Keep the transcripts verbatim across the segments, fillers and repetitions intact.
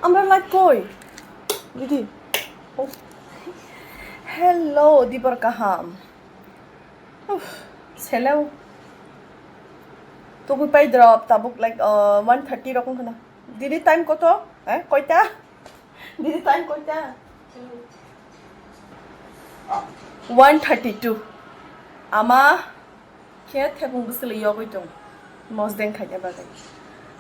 Amra light koi? Didi. Oh. Hello, dibor kaham. Uff, seleo. Tugui pai drop tabuk like uh, one thirty rokong khana. Didi time koto? Eh, koita? Didi time koita? One thirty two. Ama khe thepung bwswlwi yogwi tong mosdeng khaina bagwi.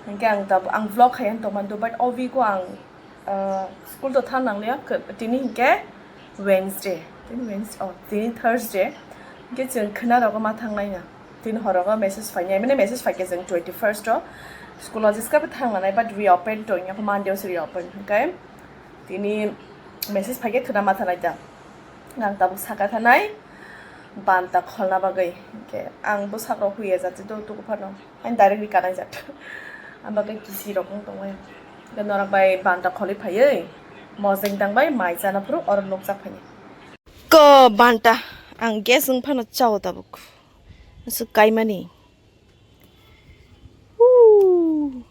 Hinkhe ang tabuk ang vlog khai tongmani do, but o week o ang uh, school to thang nangliya, tini hinkhe Wednesday, tini Wednesday, oh, tini Thursday. Hinkhe chwng khwna rogo ma thangnaina. Tini horogo message phainai, mane message phaikhe chwng twenty first o school o jiska bo thang nanai, but reopen to, Monday o se reopen. Hinkhe tini message phaikhe khwna ma thanai da. Ang tabuk saka thanai banta kholna bagwi. Hinkhe ang bwsarok huya jat do tuku phano. Ang direct ri kanai jat. Ang bagwi kisi rok wng tongo. Hinkhe norok bai banta kholwi phaiwi mosdeng tangbai mai chana phuru oro nukjak phaini. Ko banta ang gas wng phano chao tabuk. Aswk kaimani. Huu.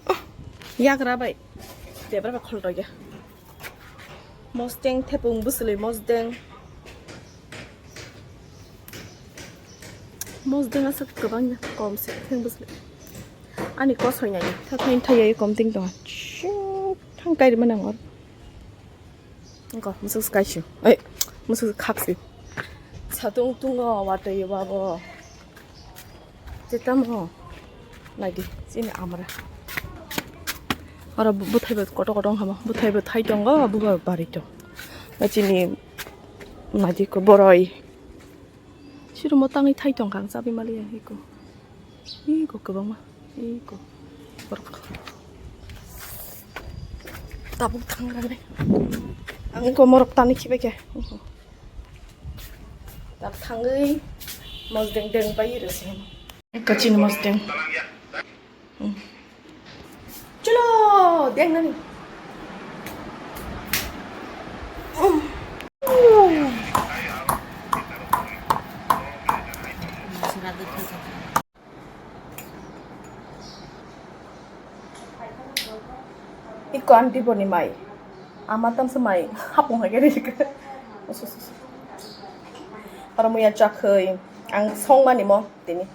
Oh, yagra bai. Debra bai khol rogya. Mosdeng thepung bwswlwi mosdeng. Mosdeng aswk kwbangya, kom se theng bwswlwi. Ani kosoi nai, tha thain thaiya kom ting tongo. Chuk thang kairima nang or. Engko, musuk kaisi. Ai, musuk khaksi. Satung tungo watwi babo. Tetamo. Naidi, chini amra. Oro bu-, buthai bo koto koto hama. Buthai bo thai tongo, buba bari tong. Ba chini naidi ko boroi. Siro mo tangwi thai tong kang chabi mali ya iko. Iko kwbangma. Iko. Borok. Tabuk thang rang deh. Ang iko morok tani khibai khe. Tak thangwi mosdeng deng bai rwsing. Kachin mosdeng. Hmm. Chulo, deng nani. Hmm. Iko aunty boni mai. Ama tamsa mai hapung hai gari ka. Oro muya chakhwi ang songmani mo tini.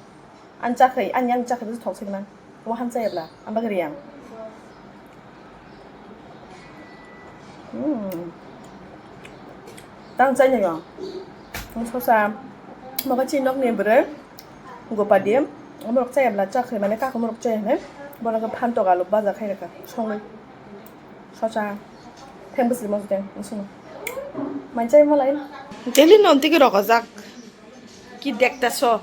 Ang chakhwi, ang yang chakhwi thok sima. Mo hamsa yabla, ang bagri yang. Hmm. Tang chai nyo. Ang sosa. Mo ka chinok ni bre. Gopadi, omorok chaya bla chakhwi mane kaka omorok chaya hwnwi bono khe phantok alu baja khai rwkha songwi socha theng bwswlwi mosdeng wngsuno manchai malai. Daily no tigi rokojak ki dekta so.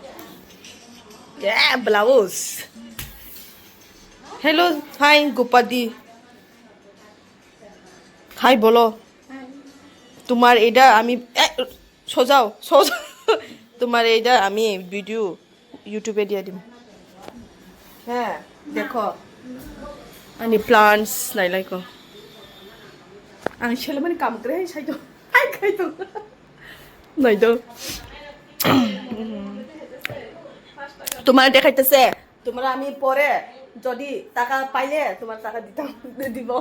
Yeah, blouse. Hello, hi, Gopadi. Hi, bolo. তোমার এটা আমি, এ, সোজাও, সোজা। তোমার এটা আমি ভিডিও ইউটিউবে দিয়ে দিব। হ্যাঁ, দেখো। Ani plants nailaiko. Ang selemani kam kre hai saito. Hai khaito. Naido. তোমার দেখাইতেছে। তোমরা আমি পরে যদি টাকা পাইলে তোমার টাকা দিতাম, দিব।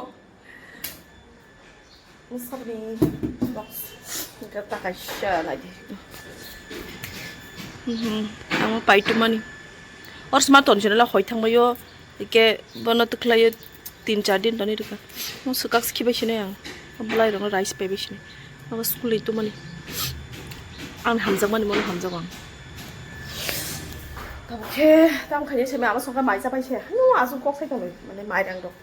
Musabni box. Taka sha nai di. Mhm. Amo paitumani. Or sma ton channel hoi thangbayo. Ike bono tukhlayo tin char din toni rika. Mo sukak skhi bai sini ang. Bulai rong rice pai bai sini. Abo school itu mani. Ang hamjak mani mono hamjak ang. Tabukhe tam khani simi abo songkha maisa pai se. Hanu asuk kok sai tongoi. Mane mairang dok.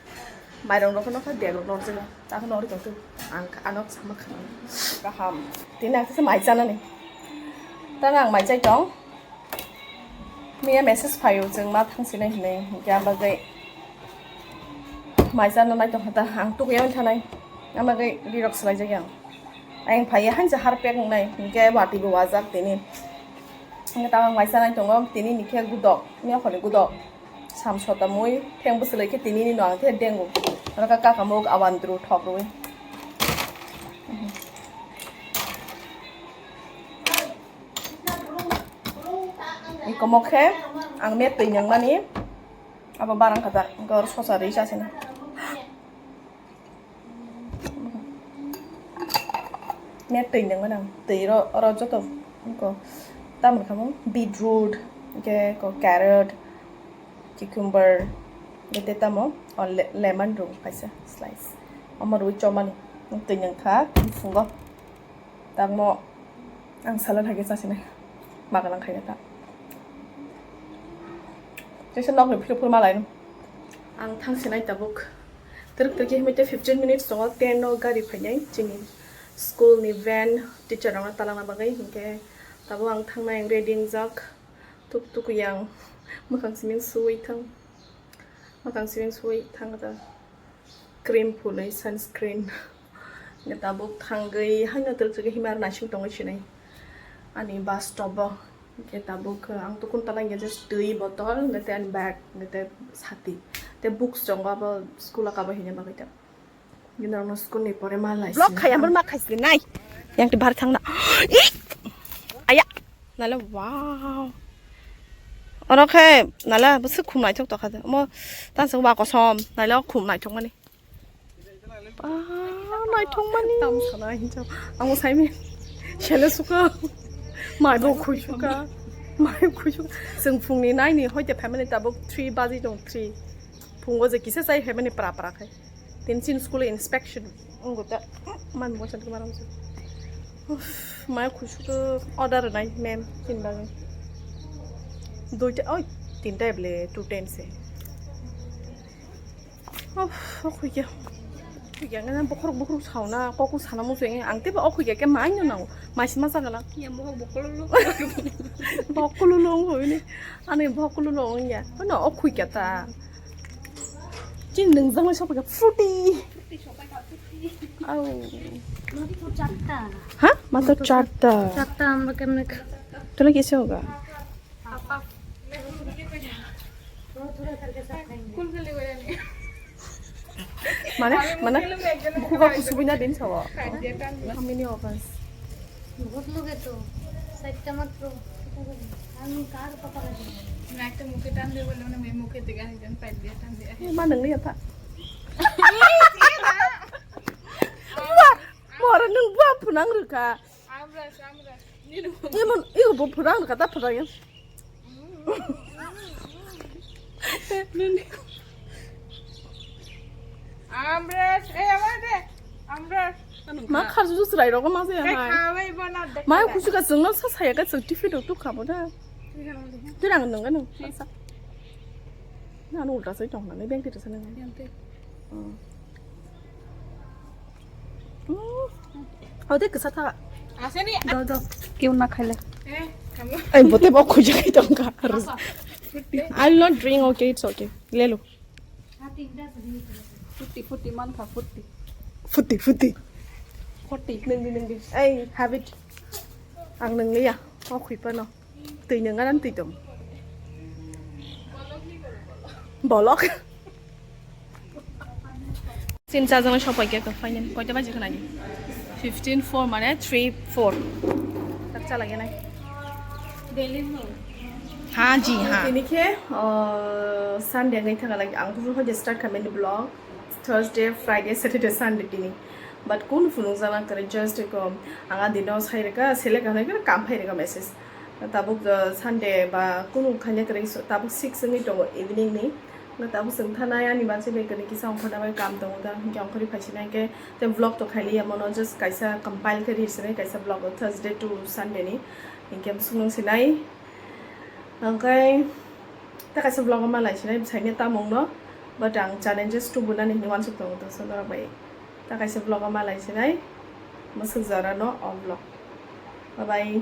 Mairang rok no kha dek rok norjak ta khano ori tong ang ano sama khana kaham tini ang kisa mai chana ni ta ang mai chai tong miya message phaio chwng ma thang sinai hinui hinkhe ang bagwi mai chana nai tong kha ta ang tukuya wng thanai ang bagwi ri rok swlai jak yang ang phaiya hansa har pek wngnai hinkhe wati bo wajak tini hinkhe ta ang mai chanai tongo tini ni khe gudok miya khoni gudok. Sam sota mui, theng bwswlwi khe tinini no ang khe dengu. Oro kha kaka muk awandru thok rwi. Ikomo khe ang met twi nangmani. Abo barang kata, gor sosa ri chasina. Net twi nang manang, twi ro, ro joto, ko, tamni khamung, beetroot, ke ko, carrot, cucumber, ke te tamo, o le-, lemon rung kaisa slice. Omo rwi chomani, twi nang kha, phungo. Tangmo ang salad hai khe chasinai. Magalang khai ta. Jesa nok ni philip philip malai. Ang thang sinai tabuk. Teruk teruk himite fifteen minutes tongo, ten no gari phainai chini school ni van teacher rok talangna bagwi, hinkhe tabuk ang thangnai, ang ready wngjak. Tuk tuk yang mwkhang simi sui thang. Mwkhang simi sui thang ta. Cream phunwi sunscreen. Hingke tabuk thangwi haino twrwk twrwk himar naising tongwi sinai. Ani bus stop o. Hingke tabuk ang tukun tala hingke just twi botol, hingke ani bag, hingke sati. Te books tongo abo school o kabo hina bagwi ta. Gina no school ni pore ma lai. Block khai amar ma khai nai. Yang te bar thangna. Ik! Aya. Nala wow. Oro khe nala bwswk khum naithok tokha de. Omo tang sa wa kosom nala khum naithok mani. Ah, naithok mani. Tam sana hinjao. Ang sai mi. Sele suka. Mai bo khui suka. Mai khui suka. Seng phungni nine ni hoite family tabuk three baji tong three. Phungo je kisa sai family pra pra khai. Tin chin school inspection. Ang gota. Man mo chan kemaram se. Mai khui suka order nai ma'am tin baji. Duita oi tinta ble two ten se. Of, okhuikya. Okhuikya ngana bokhorok bokhorok sauna kokno sana muchung ang tebo okhuikya khe maino nango. Maisi ma jagala. Ya mohok bokhorok lo. Bokhorok lo ongkha ini. Ani bokhorok lo ongya. Ano okhuikya ta. Chin nung jang sok ka fruity. Au. Matro charta. Ha? Matro charta. Charta amra kemne. Tole kise hoga? Mane, mane, bukhuka kusubui na din sawo. How many of us? বহুত লোকে তো, চারটা মাত্র। আমি কার কথা বলি? না, একটা মুখে টান দিয়ে বললো না, মেয়ে মুখে থেকে আরেকজন পাইপ দিয়ে টান দিয়ে। Ma nang ni apa? Mora nung bua punang ruka. Amras, amras. Ibu, ibu punang ruka ta punang ya. Amras, eh, apa deh? Amras. Ma khar jus rai rogo ma se hai. Kawai bana dek. Ma kusu ka jengno sa saya ka jeng tifi do tu khabo da. Tirang nung ka nung. Na no ulta sai tong na, beng ti sa nung. Hau de kisa tha. Aseni. Do do. Keu na khaile. Eh, kamu. Ai bote bo khuja kai tong ka. I will not drink, okay, it's okay. Le lo. Futti, futti, man kha, futti. Futti, futti. Futti. Nungdi, nungdi. Ai, habit. Ang nungliya. O khuipa no. Twi nung anan twi tong. Bolok. Sin sa jang sopai khe final. Koita baji khna ni? Fifteen four mane three four. Tak chala gena. Ha ji ha. Tini khe, uh, Sunday ngai thanga lagi ang tu hoje start khamen vlog. Thursday, Friday, Saturday, Sunday tini. But kunu phunuk jana kwrwi just ko ang a dino sai reka select hanai khe kam phai reka message. Tabuk, uh, Sunday ba kunu khaina kwrwi so, tabuk six wngwi tongo evening ni. Nga tabuk chwng thanai ani bansi bai kwrwi kisa ongkhorna bai kam tongo da. Hinkhe ongkhorwi phaisinai khe te vlog to khailiya mono just kaisa compile khe ri sinai kaisa vlog o Thursday to Sunday ni. Hinkhe swngwng sinai. Hingkhe ta kaisa vlog o malai sinai bwsaini tamungno, but ang challenges tubunani hinwi uansuk tongo, to so norok bai ta kaisa vlog o malai sinai, mwswk jora no o vlog. Bye bye.